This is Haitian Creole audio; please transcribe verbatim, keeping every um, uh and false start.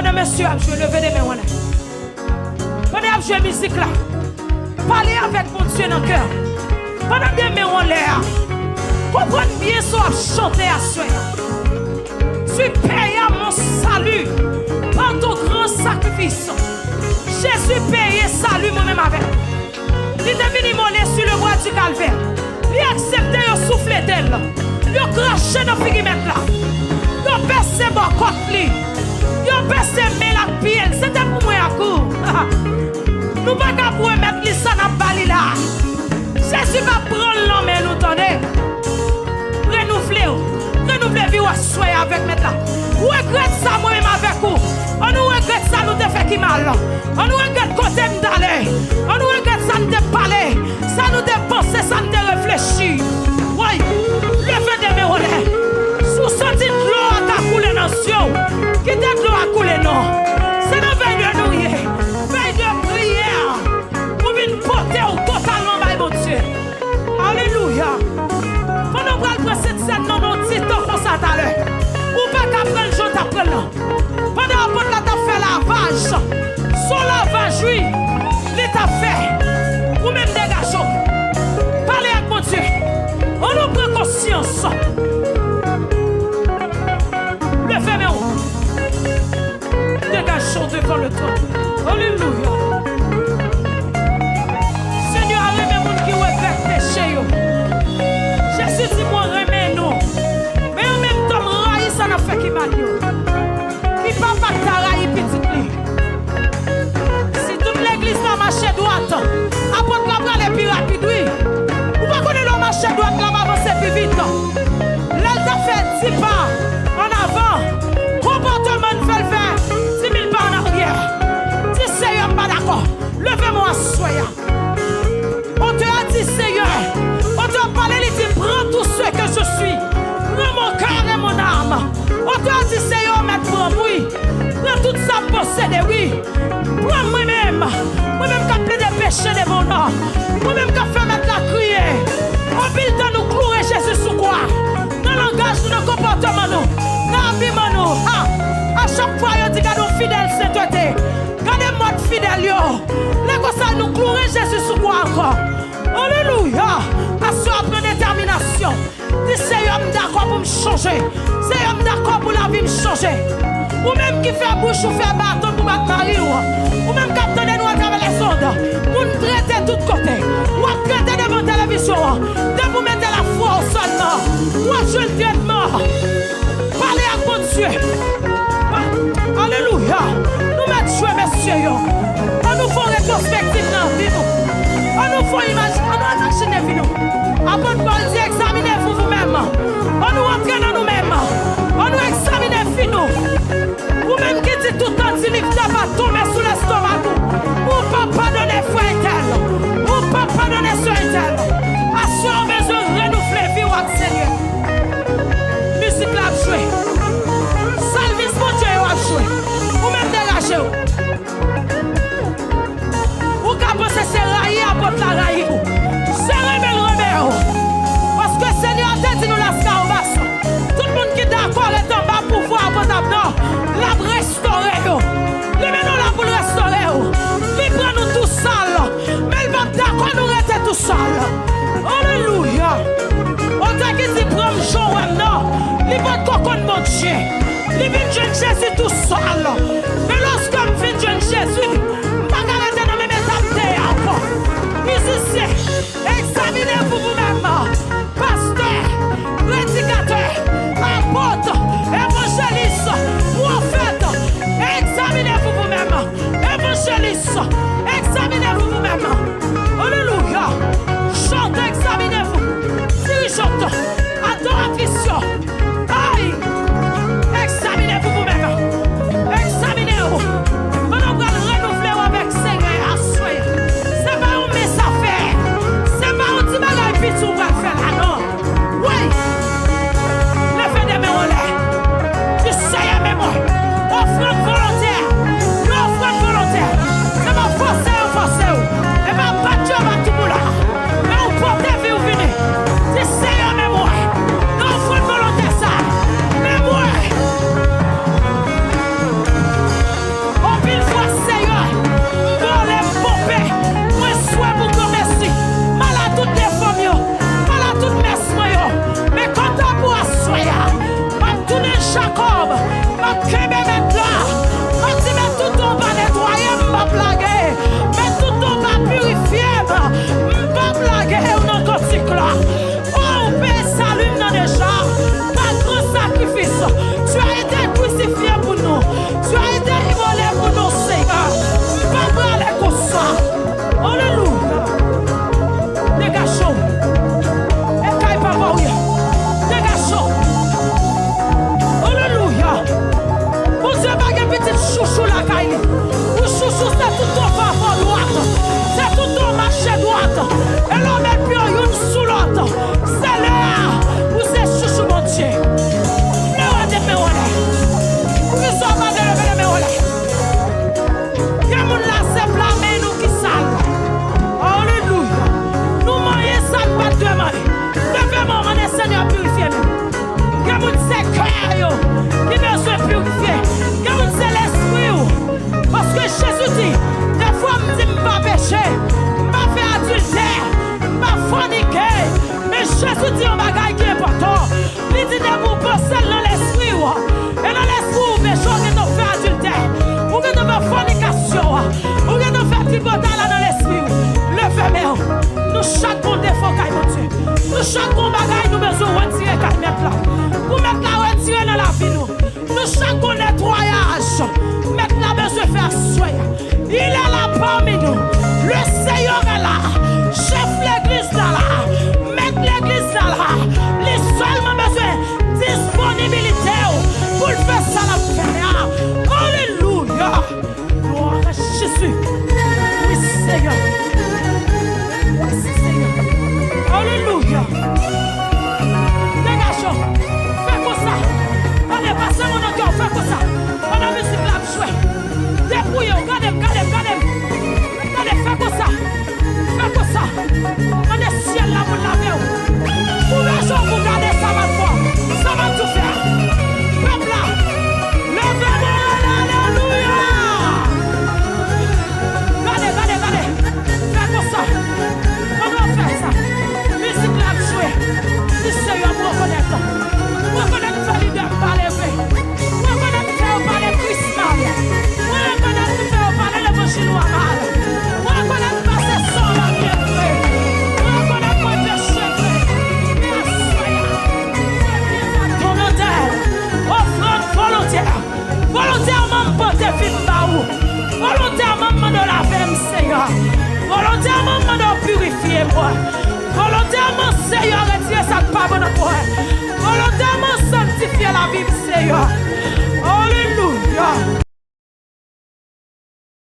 Pandan mesye ap jwe, leve de men w anlè. Pandan y ap jwe mizik la, pale avèk Bondye nan kè w. Pandan de men w anlè a, konprann byen sa w ap chante aswè a. Tu payas mon salut par ton grand sacrifice. Jezi peye sali mwen menm avè w. Li te vin imole sur le bois du Calvaire. Li aksepte yo souflete l. Yo krache nan figi Mèt la. Yo pèse bò kòt li. Yo pèse men l ak pye l. Se te pou mwen ak ou. Nou pa ka pou remèt li sa n ap ba li la. Jezi p ap pran l nan men nou, tande. Renouvle w. Renouvle vi w aswè a avèk Mèt la. Regrèt sa mwen menm avèk ou. Ann nou regrèt sa nou te fè ki mal. Ann nou regrèt kote n t ale. Ann nou regrèt sa n te pale, sa nou te panse, sa n te reflechi. Woy, leve de men w anlè. Si w santi dlo a ka koule nan zye w, kite dlo a koule non. Se nan vèy de nou ye. Vèy de priyè. Ou vin pote w totalman bay Bondye. Alelouya. Pandan w pral pran Sentsèn nan, nan ti tan konsa talè, ou pa ka pran l jan w t ap pran l lan. Pandan apot la t ap fè lavaj, se yon lavaj wi li t ap fè. Ou menm degaje w. Pale ak Bondye. Ann nou pran konsyans. Leve men w. Degaje w devan le tròn. Alelouya. Senyè a renmen moun ki regrèt peche yo. Jezi di, mwen renmen nou. Men an menm tan, m rayi sa n ap fè ki mal yo. Ki papa k ta rayi pitit li? Si tout legliz ta mache dwat, apot la prale pi rapid, wi. Ou pa konnen lè w mache dwat, l ap avanse pi vit. Lè l t ap fè di pa ann avan, konpòtman l fè l fè di mil pa ann aryè. Di, Seyè, m pa dakò. Leve men w aswè a. Otè a di, Seyè, otè a pale, li di, prends tout ce que je suis. Pran mon cœur et mon âme. Otè a di, Seyè, ou mèt pran m, wi. Pran tout sa m posede, wi. Pran mwen menm. Mwen menm k ap plede peche devan w nan. Mwen menm k ap fè Mèt la kriye. Anpil tan nou kloure Jezi sou kwa. Nan langaj nou, nan konpòtman nou, nan abiman nou. Ha! A chak fwa yo di, gade yon fidèl sentete. Gade mòd fidèl yo. Lè konsa nou kloure Jezi sou kwa ankò. Alelouya! Aswè a pran detèminasyon. Di, Seyè, m dakò pou m chanje. Seyè, m dakò pou lavi m chanje. Ou menm ki fè bouch ou fè baton pou bat mari w. Ou menm k ap tande nou atravè lèzond. Moun trete tout kote. W ap trete devan televizyon an. Depi w mete lafwa w sèlman, w ap jwenn tretman. Pale ak Bondye. Pa-, alelouya. Nou mèt jwe, mesye yo. Ann nou fè yon retwospektif nan vi nou. Ann nou fè yon imaj-, ann nou imajine vi nou. Apot Pòl di, examinez-vous vous-même. Ann nou antre nan nou menm. Ann nou egzamine vi nou. Ou menm ki di tout tan ti liv la pa tonbe sou lestomak ou. Ou pa padone frè entèl. Ou pa padone sè entèl. Aswè a w bezwen renouvle vi w ak Senyè. Mizik la ap jwe. Salmis Bondye yo ap jwe. Ou menm degaje w. Ou ka panse se rayi apot la rayi w. Se renmen l renmen w. Paske Senyè a te di nou Laskawobas, tout moun ki dakò ret anba pouvwa apot Abner, l ap restore yo. Li mennen w la pou l restore w. Li pran nou tou sal, men l p ap dakò nou rete tou sal. Alelouya! Otè ki di, pran m jan w wè m nan, li potko konn Bondye. Li vin jwenn Jezi tou sal. Men lòske m fin jwenn Jezi, m pa ka rete nan menm eta m te ye ankò. Mizisyen, examinez-vous vous-même. Pastè, predikatè, apot, evanjelis, pwofèt, examinez-vous vous-même. Evanjelis, examinez-vous vous-même. Alelouya. Chante, examinez-vous. Dirijant, adoratris yo. Ay! Examinez-vous vous-même. Chak gwo netwayaj Mèt la bezwen fè aswè a, il est là parmi nous. Le Seigneur est là. Chèf legliz la la. Mèt legliz la la. Li sèlman bezwen disponibilite w pou l fè sa l ap fè a. Alelouya. Glwa a Jezi. Wi, Seyè. Wi, Seyè. Alelouya. Degaje w. Fè konsa. Gade, pase men w nan kè w, fè konsa. Pandan mizik la ap jwe. Debouye w. Gade m, gade m, gade m. Gade, fè konsa. Fè konsa. Mande syèl la pou l lave w. Ouvè je w pou gade sa m ap fè w. Sa m ap tou fè a. Pèp la, leve mwen, alelouya. Gade, gade, gade. Fè konsa. Pandan w fè sa, mizik la ap jwe. Di Seyè, m rekonèt. M rekonèt m fè lidè m pa leve. M rekonèt m fè yo pale Kris mal. M rekonèt m fè yo pale levanjil ou a mal. M rekonèt m pase san la byen vre. M rekonèt mwen peche vre. Men aswè a, m fè pye m a ton lotèl. Ofrann volontè. Volontèman m pote vi m ba ou. Volontèman m mande w lave m, Seyè. Volontèman m mande w pirifye mwen. Volontèman, Seyè, retire sa k pa bon nan mwen. Volontèman,